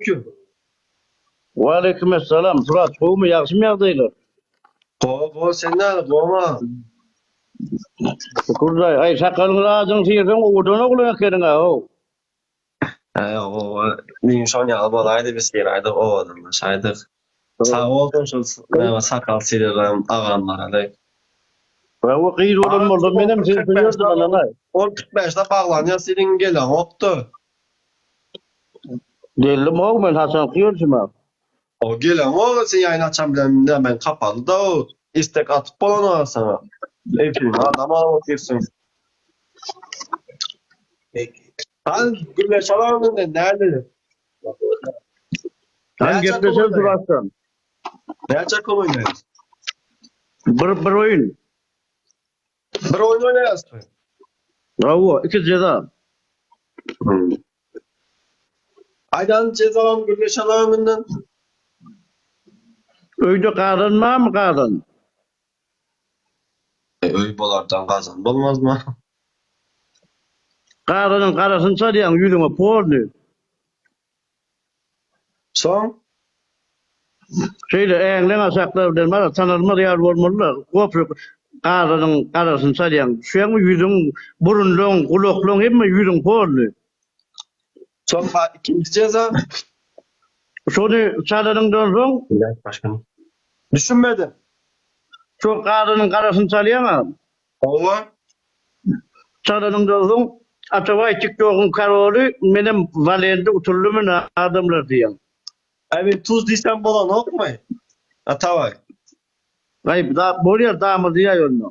Salowmaleýkim. Waleýkim essalam Surat gowumy ýagşymy ýagdaýlar. Gowy gowy sen näle gowmy. Şükür daýy aý sakalyňy zadyňy syrsaň owadan oglan ekeniňä how. Äý gowy men şon ýaly bolaýdy biz syraýdyk owadanlaşaýdyk. Sag bolsun şol näme sakal syryran agamlara-da. Bravo gyz bolan bolsam menem seni söýerdim ananaý. Ol 45-de baglanýar seniň geleňokdy. Geldim how men haçanky gelşime. O geleňok sen ýaýyn açan bilen nämäň kapaly-da o istek atyp bolanok saňa. Efiriňe adam alyp otyrsyň. Hany gürleşelim indi nädeli? Hany gepleşelim Suratdan. Näçe kom oýnaýas? Bir bir oýun. Bir oýun oýnaýasmy? Hawa, iki jeza. Aýdan jezalam gürleşelim indi. Öýde gazan barmy gazan? Öý bolardan gazan bolmazmy? Gazanyň garasyny çalýaň ýüzüňe polny. Soň? Şeýle äňleň aşaklar bilen bara tanalmaz ýaly bolmaly-da, gopşy gazanyň garasyny çalýaň. Düşýäňmi ýüzüň, burunlaň, gulaklaň hemme ýüzüň polny. Soň ha ikinji jeza? Şony çalanyňdan soň. Düşünmedim. Şo gazanyň garasyny çalýaň-a. Hawa. Çalanyňdan soň Atabaý TikTokyň karoly menem Walende utuldym ine adamlar diýýäň. Aý men tuz diýsem bolanokmy Atabaý. Aý da bolýar dama diýäý onda.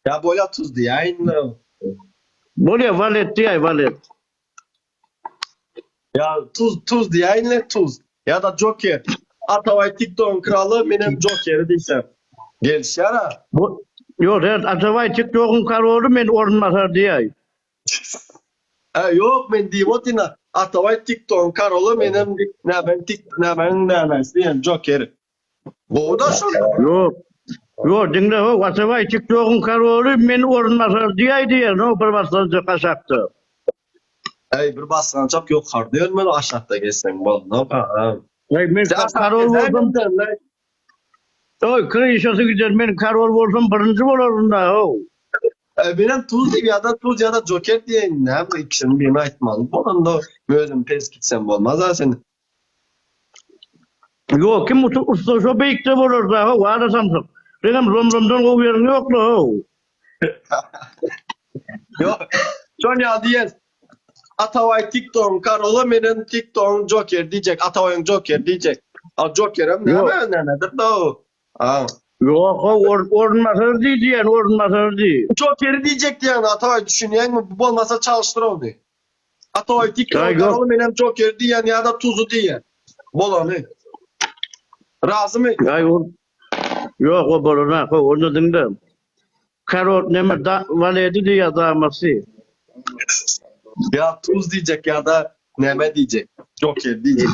Ýa bolýa tuz diýäýin-le. Bolýa walet diýäý walet. Ýa tuz tuz diýäýinle tuz. Ýa-da joker. Atabaý TikTogyň kraly menem jokeri diýsem. Gelişýär-ä. Bu Ýok sen Atabaý TikTogyň karoly men orunbasar diýäý. Ä ýok men diýip otyryn-a Atabaý TikTogyň karoly menem nämäň tik nämäň nämesi diýen joker. Gowy-da şol. Ýok. Ýok diňle how Atabaý TikTogyň karoly men orunbasar diýäý diýen how bir basgançak aşakda. Äý bir basgançak ýokarda ýörmeli aşakda gezseň bolanok agam. Äý men karol bolsam Oý kryşasy gider men karol bolsam birinji bolaryn-da how. Äý menem tuz diýip ýa-da tuz ýa-da joker diýeýin näme ikisiniň birini aýtmaly bolanda özüm pes gitsem bolmaz-a sen. Ýok kim ussa şo beýikde bolar-da how ala samsyk. Senem zomzomdan gowy ýeriň ýok-la how. Ýok. Şon ýaly diýen. Atabaý TikTogyň karoly menem TikTogyň jokeri diýjek. Atabaýyň jokeri diýjek. A jokerem näme nämedir da o. A. Ýok ho orunbasary diý diýen orunbasary diý. Jokeri diýjek diýen Atabaý düşünýäňmi? Bu bolmasa çalyşdyr ony. Atabaý TikTogyň karoly menem jokeri diýen ýa-da tuzy diýen. Bolany. Razymy? Aý ol Ýok o bolanok ho onda diňle. Karol neme da waledi diýýär damasy. Ýa tuz diýjek ýa-da neme diýjek. Joker diýjek.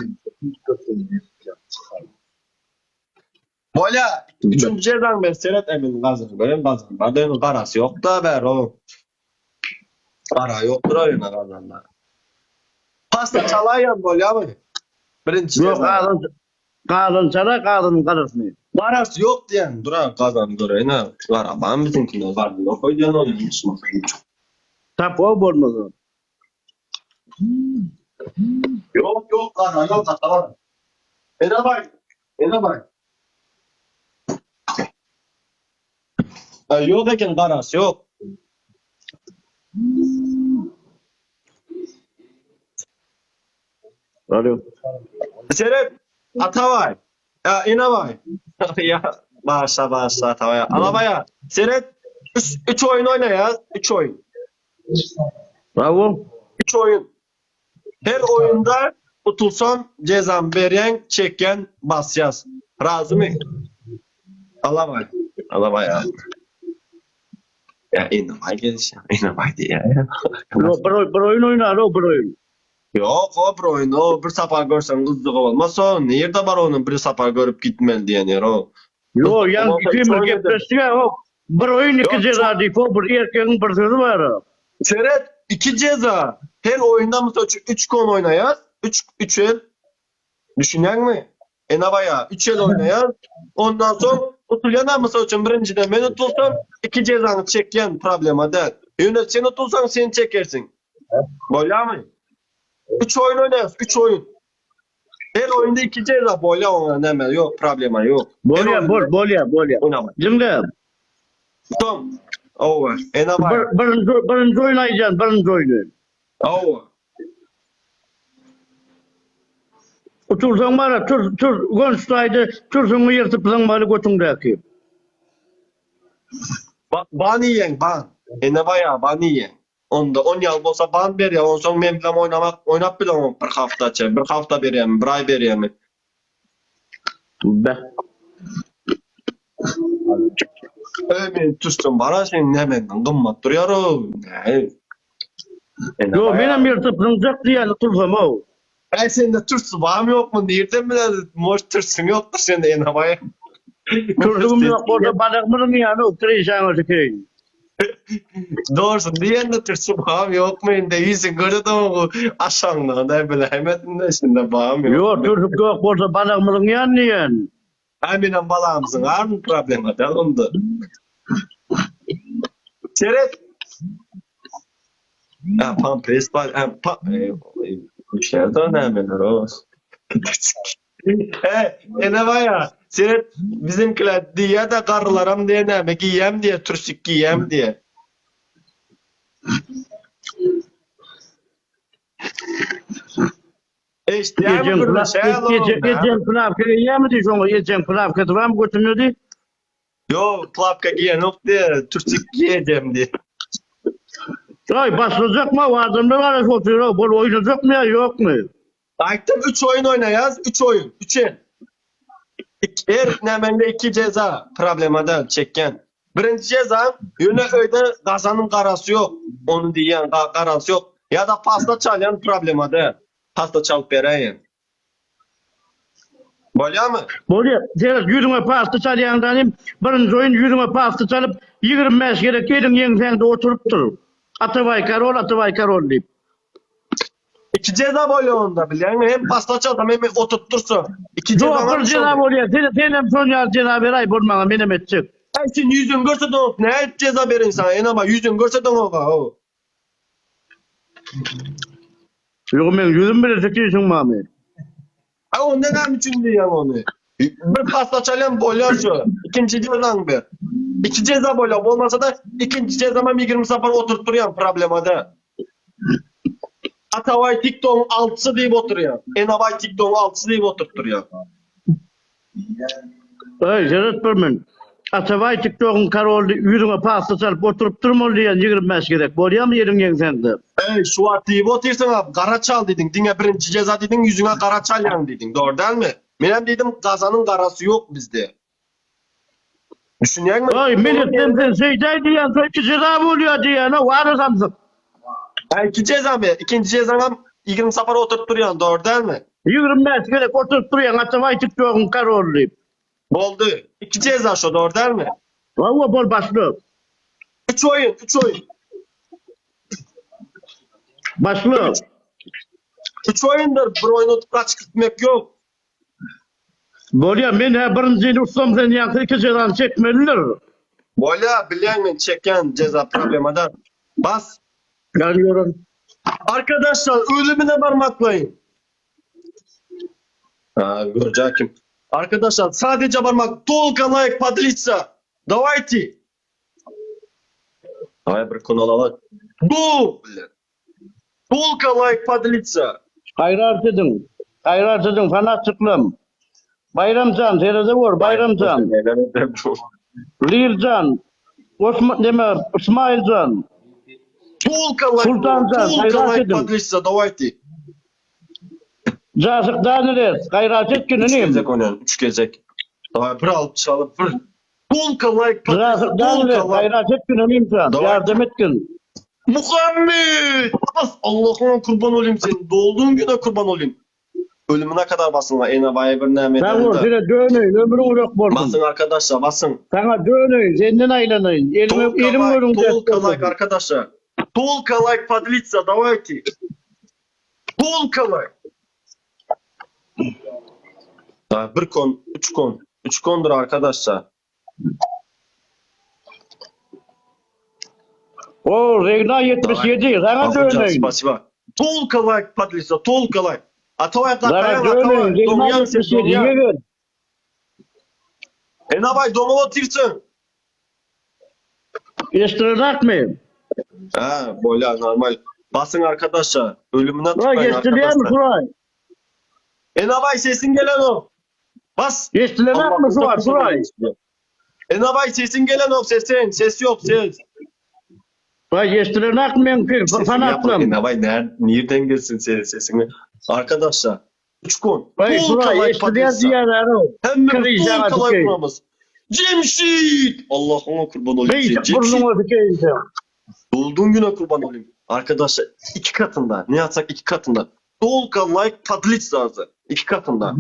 Bolýa üçünji jezaň ber seret emin gazan gören gazan bar döni garasy ýokda bäri o. Gara ýokdur o ýöne gazanda. Pasta çalaýan bolýamy? Birinji Ýok gazan Gazan çala gazanyň garasyny. Garasy ýok diýýän dura gazan göreýin-ä gara barmy biziňkinde gara ýok öýdýän ony Tap-ow bolmasa. Ýok ýok gara ýok ata bar. Ene baý ene baý. Ýok eken garasy ýok. Alo. Seret, Atabaý. Ýa, Enabaý. Ýa, bagyşla, bagyşla, Atabaý. Alabaý, seret, üç, üç oýun oýnaýas, üç oýun. Bravo. Üç oýun. Her oýunda utulsam, jezamy berýäň, çekýän, basýas. Razymy? Alabaý. Alabaý. Ýa, Enabaý gelişýär. Enabaý diýýär. Ýok, bir, bir oýun oýnaly, bir oýun. Ýok o bir oýun o bir sapar görseň gyzdygy bolmaz o nirde bar ony bir sapar görüp gitmeli diýen ýer o. Ýok ýaňky ikimiz gepleşdik-ä o bir oýun iki jeza diýip o bir erkegiň bir sözi bar-a. Seret iki jeza her oýunda mysal üçin üç kon oýnaýas üç üç el. Düşünýäňmi? Enabaýa 3 el oýnaýar. Ondan soň utulýan mysal üçin birinjiden men utulsam, iki jezany çekýän problema däl. Ýöne sen utulsaň sen çekersiň. Bolýarmy? 3 oýun oýnaýarys, 3 oýun. Her oýunda 2 jeza bolýar oňa näme ýok, problema ýok. Bolýar, bol, bolýar, bolýar. Oýnama. Diňle. Soň, owa, Enabaýa. Bir, birinji, birinji oýun aýdýan, birinji oýny. Owa. Otursaň bara tur tur gonçdaýda türsüňi ýyrtyp zyňmaly götüňdäki. Ba ban iýeň ban. Ene baýa ban iýeň. Onda on ýaly bolsa ban berýär. Onsoň men bilen oýnamak oýnap bilemok bir haftaça. Bir hafta berýärmi, bir aý berýärmi? Beh. Öý men türsüm bara sen nämenden gymmat durýar-ow. Näme? Ene Ýok baýa. menem ýyrtyp zyňjak diýýän otursam-ow. Äý sende türsü barmy ýokmy nirden bileli может türsüň ýokdur sende ene baýa. Türsügim ýok bolsa balagymy zyňýan-ow kirişäňe tükeýin. Dogrusyny diýende türsü barmy ýokmy indi ýüzüň görede oňu aşagyna da biläýmedim de sende barmy Ýok ýokmy. türsük ýok bolsa balagymy zyňýan diýen. Äý menem balagym zyňaryn problema däl onda. Seret. Ha, pampres bar. Ha, pa Düşer nämeler o. He, ene baýa. Seret bizimkiler diýýär de garrylaram diýe näme giýem diýe, türsük giýem diýe. Eşitýärmi Ejeň gürleşýär ejeň klapka geýýärmi diý şoňa ejeň klapkasy barmy götünde diý. Ýok, klapka giýenok diýe, türsük giýejem diýe. Aý başlajakmy adamlar garaşyp otyr bol oýnajakmy ýa ýokmy? Aýtdym 3 oýun oýnaýas, 3 oýun, 3 el. Her nämende 2 jeza problema däl çekýän. Birinji jeza ýöne öýde gazanyň garasy ýok. Ony diýýän garasy ýok. Ýa-da pasta çalýan problema däl. Pasta çalyp beräýen. Bolýamy? Bolýar. Seret ýüzüňe pasta çalýaňdan hem birinji oýun ýüzüňe pasta çalyp 25 gezek eliň ýeňsäňde oturypdyr. Atabaý karol, Atabaý karol diýip. Iki jeza bolýar onda bilýäňmi? Hem pasta çalsam hem oturtdyrsa. Iki Ýok, jeza bir jeza bolýar. Sen, sen hem şon ýaly jeza beräý bolmaňa menem etjek. Aý sen ýüzüňi görsedeňok nädip jeza bereýin saňa enama ýüzüňi görsedeňok-a o. Ýok meň ýüzüm bile çekişiň barmy? Aý onda näme üçin diýýäň ony? Bir pasta çalýan bolýar şu. Ikinji jezaňy ber. Iki jeza bolýar bolmasa-da ikinji jezamam 20 sapar oturyp durýan problema däl. Atabaý TikTogyň altysy diýip oturýar. Enabaý TikTogyň altysy diýip oturyp durýar. Eý, seret bir men. Atabaý TikTogyň karoly ýüzüňe pasta çalyp oturyp durmaly diýen 25 gezek. Bolýarmy ýeriň ýeňsäňde? Eý, şu wagt diýip otyrsyň a, gara çal diýdiň, diňe birinji jeza diýdiň, ýüzüňe gara çalýaň diýdiň, dogry dälmi? Menem diýdim, gazanyň garasy ýok bizde. Düşünýäňmi? Aý, men etsem sen şeýdäý diýýän, şo iki jeza bolýar diýýän-a, wara samsyk. Aý, iki jezamy? Ikinji jezaňam 20 sapar oturyp durýan, dogry dälmi? 25 gezek oturyp durýaň, Atabaý TikTogyň karoly diýip. Boldy. Iki jeza şo, dogry dälmi? Hawa, bol başla. Üç oýun, üç oýun. Başla. Üç oýundyr, bir oýun otup gaçyp gitmek ýok. Bolýar, men hä birinjini utsam sen ýaňky iki jezany çekmelidir. Bolýar, bilýän men çekýän jeza problema däl. Bas. Gelýärin. Arkadaşlar ölümine barmaklaýyn. Ha, görjek kim. Arkadaşlar sadece barmak tolka like поделиться. Давайте. Давай bir kanal alak. Bu. Tolka like поделиться. Gaýrat ediň. Gaýrat ediň fanatçyklam. Baýramjan serede bor Baýramjan. Lirjan. Osman neme Ismailjan. Tolka like. Sultanjan Tolka gaýrat like ediň. поделиться. Давайте. Jasyk Daniles gaýrat etgin Üç inim. gezek oýnaýan, üç gezek. Daway bir alyp çalyp bir. Tolka like Jasyk Daniles tolka like. gaýrat etgin inim jan. Daway. Ýardam etgin. Muhammed! Bas Allah'ına kurban olayım senin. Doğduğun güne kurban olayım. Ölümüne kadar basın la Enabaya bir näme Sag bol, edende. sene döneýin, ömrüň uzak bolsun. Basın arkadaşlar basın. Saňa döneýin, senden aýlanaýyn. Elime Tolka elim like, görüň tolka like arkadaşlar. Tolka like поделиться, давайте. Tolka like. Daha bir kon, üç kon. Üç kondur arkadaşlar. O Regna 77, sana Ahuncan, döneyim. spasiba. Tolka like Patricia, tolka like. Atavay Sana katlayan döneyim. atavay. Regna Donyan sen 77, donyan. yeğen. Enabay donova tirsin. Eştirirak mı? Ha, böyle normal. Basın arkadaşlar. Ölümüne Ulan tıklayın geçtiriyor mi arkadaşlar. Suray? Enabay sesin gelen o. Bas. Geçtirirak mı Suray? Suray. Enabay sesin gelen o sesin. Ses yok ses. Ulan geçtirirak mı Sesini fanatlım? yapma. Enabay ner, nereden gelsin senin sesini? Arkadaşlar. Üç kon. Vay Tolka Suray like geçtiriyor Patricia. diğerleri. Hemmemiz Kıracağım tolka artık. like kuramız. Cemşit! Allah'ına kurban olayım. Bey seni. Cemşit! burnunu dikeyim. Doğduğun güne kurban olayım. Arkadaşlar iki katında. Ne atsak iki katında. Dolka like Patricia İki katında.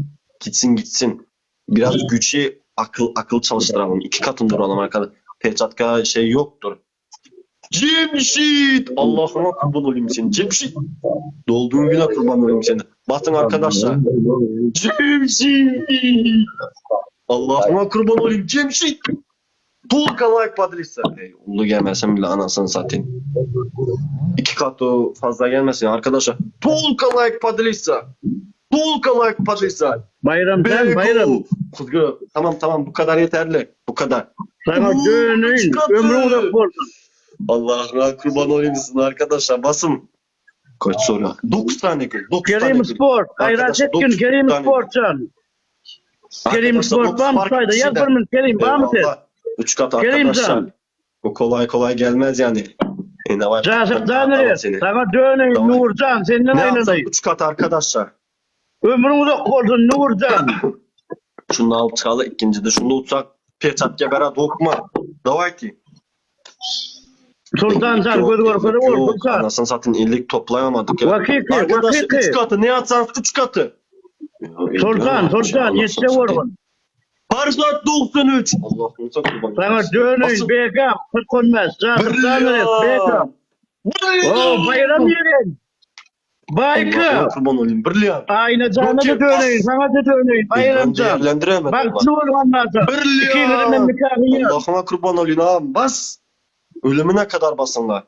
Gitsin gitsin. Biraz güçü akıl akıl çalıştıralım. İki katında duralım arkadaşlar. Peçatka şey yoktur. Cemşit! Allah'ına kurban olayım seni. Cemşit! Doğduğun güne kurban olayım seni. Basın arkadaşlar. Cemşit! Allah'ıma kurban olayım Cemşit! Tolga like Patricia. Ey, ulu gelmesen bile anasını satayım. İki katı fazla gelmesin arkadaşlar. Tolga like Patricia. Tolga like Patricia. Bayram sen Bego. bayram. Kuzgu. Tamam tamam bu kadar yeterli. Bu kadar. Sana Oo, döneyim. katı. Ömrün uzak olsun. Allah'ına kurban olayım sizin arkadaşlar. Basın. Kaç soru? 9 tane gül. 9 tane Kerim gül. Sport. Gayret Arkadaşlar, etkin dokuz Kerim tane. Sport can. Kerim Arkadaşlar, Sport dokuz var mı fark sayda? Yaz kişiden. bir min Kerim var mı sen? Eyvallah. Üç kat Kerim arkadaşlar. can. Bu kolay kolay gelmez yani. E ne var? Casık Atalım Danır. seni. Sana döneyim Tamam. Nurcan. Senden Ne yapsak aynadayım. üç kat arkadaşlar. Ömrün uzak olsun Nurcan. Şunu al çıkalı ikinci de şunu utsak peçat gebere dokma. Davay ki. Sultan sen Yok, göz korkunu vur yok, Sultan. Anasını satın illik toplayamadık ya. Vakiki, Arkadaşlar vakiki. üç katı ne atsan üç katı. Sultan, Sultan, yetişe vurgun. Parsat 93. Allah'ınıza kurban. Sana döneyim Basın. Begam, kırk konmaz. Casık Danır, Begam. Oo, bayram yerin. Baykı. Allah'ına kurban olayım. Brilliant. Ayna canına da Yok, döneyim, sana da döneyim. Bayram can. Değerlendiremedim. Bak ne olur anlatın. İki Brilliant. yılın nikahı yok. Allah'ına kurban olayım ağam. Bas. Ölümüne kadar basınlar.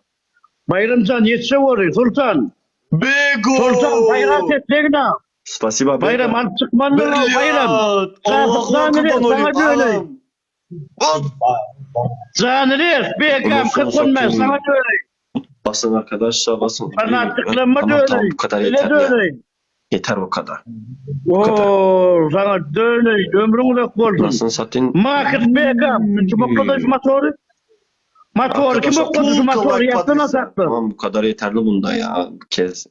Bayram can yetişe vuruyor Sultan. Bego. Sultan bayram et legna. Spasiba Bego. Bayram alıp çıkman da Brilliant. bayram. Allah'ına Canı kurban olayım sana döneyim. ağam. Bas. Canı Begam Ondan kırk sonra konmaz satayım. sana döneyim. Basın arkadaşlar basın. Bana tıklanma Tamam tamam döneyim. bu kadar Öyle yeter ya. döneyim. Yeter bu kadar. Oo sana döneyim. Ömrün uzak olsun. Nasıl satayım? Makit Begam. Kim okudu şu motoru? Motoru kim Arkadaşlar, okudu şu tolka motoru? like Yaptın Patricia. sattın. Tamam bu kadar yeterli bunda ya. Bu kez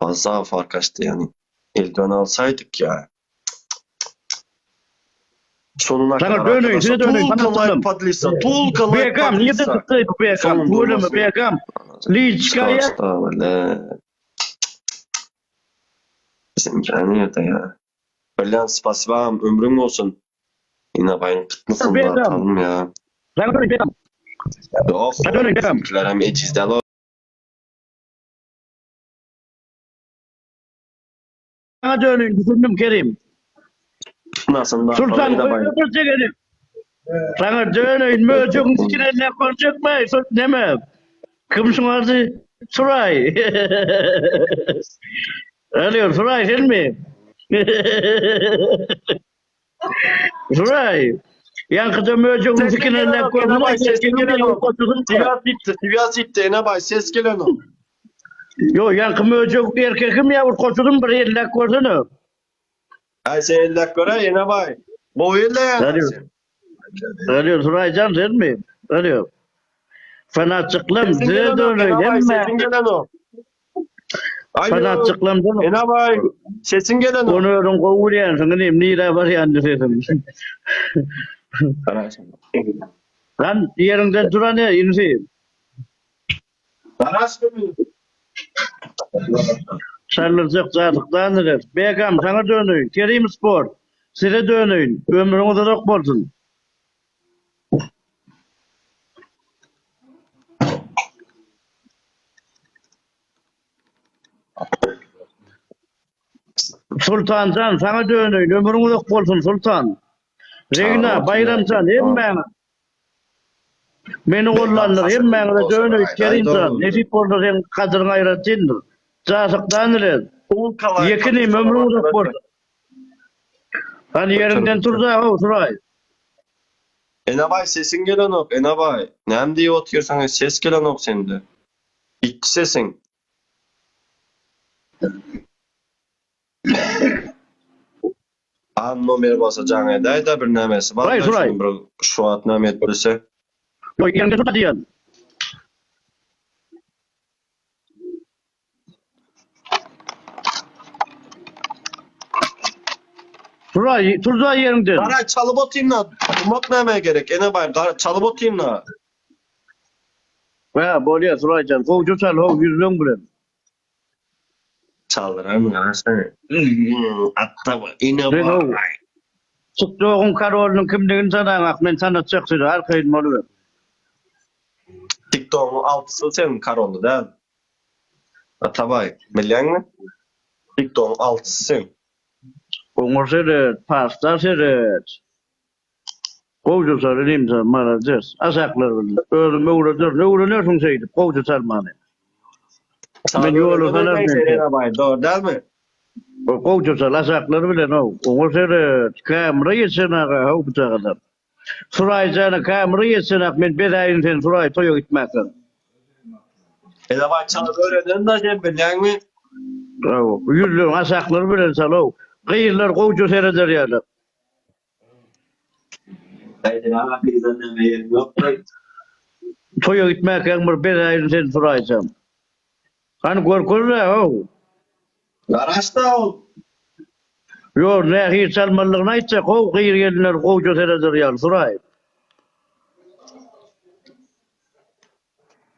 fazla fark açtı yani. Eldiven alsaydık ya. Sonuna Sana kadar dönün, arkadaşlar. size dönün, bana Tolka like tutun. Patricia. Tolka like Begam niye de Patricia. tuttu bu Begam? Sonunda Bu ölümü olmasın. Begam. Liçkaya. Estağfurullah. Bizimkiler nerede ya? Brilliant spasibam ömrün olsun. Yine bayın kıtmısın da Begam. atalım ya. Sana döneyim Begam. Yok. Sana döneyim Begam. Bizimkiler hem ecizden Sana döneyim düşündüm Kerim. Nasıl da Sultan yine bayın. öyle bir çekelim. Sana döneyim möcük sikine ne konacak mı? Deme. Kimsin vardı? Suray. Alo Suray sen mi? Suray. Yankıda möcük Ses sikine gelen ne o, Kenabay, konacak ses gelen o. Sivas gitti, Sivas gitti. Enabay ses gelen o. Yo yankı möcük erkekim ya koşudum bir elle koşunu. Ay sen ellak göre Enabay. Bu elle yani. Alo. Alo Suray can sen mi? Alo. Fanatiklim Sesin size gelen o, döneyim Enabay, hemme. sesin gelen o. Alo. Fanatiklim Enabay, sesin gelen o. Onu öğren kovuluyorsun. Neyim nire var yani sesim. Lan yerinden duran ne insi. Daraş mı? Sarılacak zatıktan Begam sana dönüyün. Kerim Spor. Size dönüyün. Ömrün uzak olsun. Sultanjan saňa döneýin ömrüň uzak bolsun Sultan. Regina Baýramjan hemmäňiz. Meni gollandyr hemmäňize döneýin Kerimjan nesip bolsa seň gadyryň aýratyndyr. Jasykdan ile Ýekinim ömrüň uzak bolsun. Hany ýeriňden turda how Suraý. Enebaý sesiň gelenok Enebaý näme diýip otyrsyň ses gelenok sende gitdi sesiň. An nomer bolsa jaň edäýdä bir nämesi bar Suraý Suraý. bir şu wagt näme edip bilse. Ýok ýeriňden turda diýen. Turay, turda ýeriňden. Gara çalyp otyryn-a, durmak nämä gerek, Enebaý, gara çalyp otyryn-a. Hä, bolýa, Suraýjan, gowja çal, how, ýüzleň bilen. Çaldyraryn, gara sen. Atda, Enebaý. TikTogyň korolynyň kimdigini tanaňak, men tanatjak sizi, arkaýyn boluber. TikTogyň altysy seň koroly däl. Atabaý, bilýäňmi? TikTogyň altysy seň. Oňa seret, pasta seret. Gowja çal inim jan, malades. Aşaklar bilen. Özüm öwrederin, öwrenersiň şeýdip gowja çalmany. Men ýola salaryn seni. Atabaý, dogry dälmi? Gowja çal, aşaklar bilen how. Oňa seret, kamera ýetişen aga how bu çagada. Suraý jana kamera ýetişenak men bezäýin seni Suraý toýa gitmäkäň. Enebaý çalyp öwrenen da sen bilýäňmi? Bravo. Ýüzleriň aşaklary bilen çal-ow. Gyzlar gowja sereder ýaly. Aýdyn aga gyzdan näme ýeriň ýokmy? Toýa gitmäkäň bir bezäýin seni Suraýjan. Hany görkezle how. Garaşda ol. Ýok nähili çalmalydygyny aýtjak how gyz gelinler gowja sereder ýaly Suraý.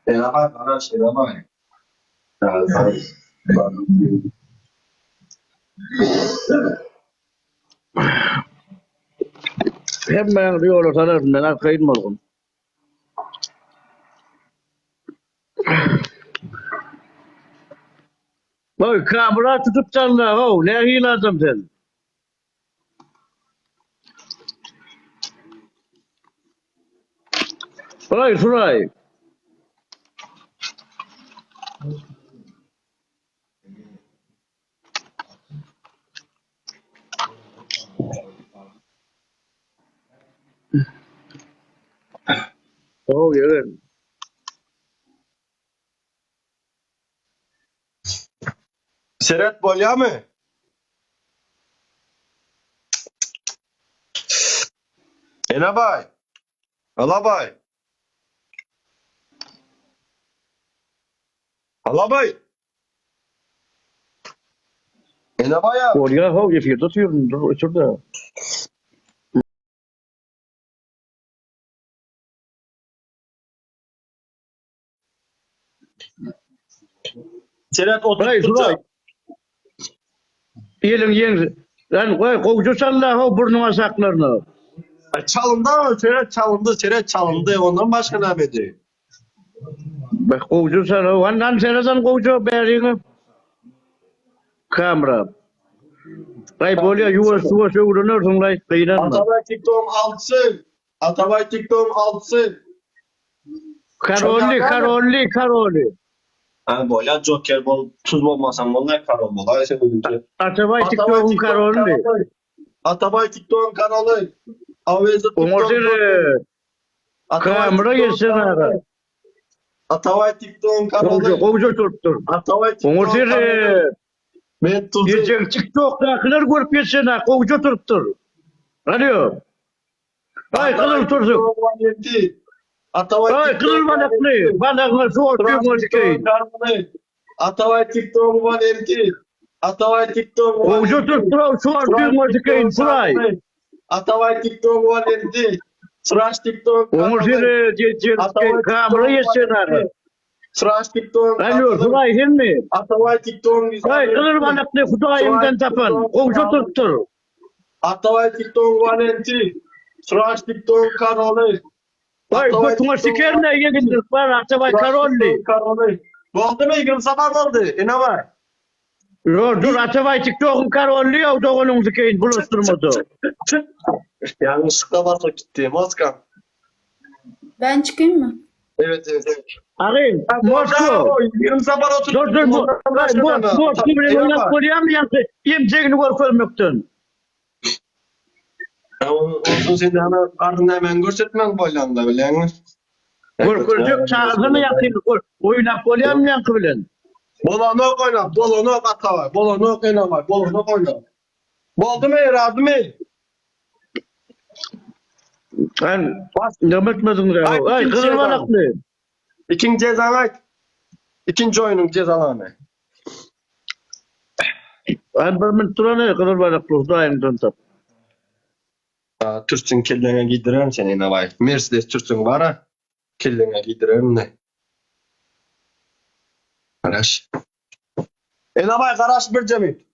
Enebaý garaş Enebaý. Hemmäňizi ýola salaryn men arkaýyn bolgun. Oý, kamera tutup çalla, how, nähili adam sen? Oý, Suraý. How, ýegen. Seret bolýamy? Enebaý. Alabaý. Alabaý. Enebaý a. Bolýa how efirde otyryn dur öçür-de. Seret Hey, oturup Suraý. Eliň ýeň. Lan goý gowja çalla how burnuň aşaklaryna. Çalyndy ama seret çalyndy, seret çalyndy. Ondan başga näme edeyim? Beh gowja çal how. Andan sereden gowja bäriňe. Kamera. Aý bolýa ýuwaş ýuwaş öwrenersiň laý gynanma. Atabay TikTok'un altısı. Atabay TikTok'un altısı. Karolly karolly karolly. Ha bolýa Joker bol, tuz bolmasaň bolýa karol bolaý sen özüňçe. Atabay TikTok'un karolly. Atabay TikTok'un kanaly. Aweza Oňa TikTok'un seret. Atabay Kamera TikTok'un geçsin aga. kanaly. Atabay TikTok'un Gowja kanaly. gowja oturypdyr. Atabay Oňa TikTok'un kanaly. seret. Men tuzy. Geçen TikTok'dakylar görüp geçsen ha gowja oturypdyr. Alo. Ay gyzyl tursuk. Atabay Ay gyzyl balakly. Balagyňa su oturyp dikeýin. Atabay TikTok'un valenti. Atabay TikTok'un Gowja oturypdyr su oturyp dikeýin Suraý. Atabay TikTok'un valenti. Suraş TikTok'un Oňa seret geçen kamera geçsen aga. Suraş TikTok'un Alo Suraý senmi? Atabay TikTok'un Ay gyzyl balakly Hudaýymdan tapan. Gowja oturypdyr. Atabay TikTok'un valenti. Suraş TikTok'un kanaly. Ay götüňe sikerine ýegindirip bar Atabay Karolly. Kanaly. Boldy mı? 20 sabah oldu. Ine var. Ýo, dur Atabaý TikTokyň karolly ýa doganyňzy keýin bulaşdyrmada. Çık. Yanlışlıkla basıp gitti. Moska. Ben çıkayım mı? Evet evet evet. Agyn, Mosko. Yarım sabah otur. Dur dur bu. Bu bu bilen oýnap bolýarmy ýa emjegini görkezmekden? Olsun sen ana gardını hemen görsetmen bolýanda bilýäňmi? Görkezjek çagasyny ýakyn oýnap bolýarmy ýaňky bilen? Bolanok oýnap, bolanok Atabay, bolanok Enabay, bolanok oýnap. Boldumy, razymy? Ben näme etmediň Aý, Aý, ikinji gyzyl jezany. balakly. İkinji jezany aýt. İkinji oýnuň jezalany. Ben bir minut duran ey, gyzyl balakly Hudaýyňdan tap. Türsün kelleňe giydirerin seni Enabay. Mercedes türsün bar-a. Kelleňe giydirerin ne. Garaş. Enabay garaş bir jemit.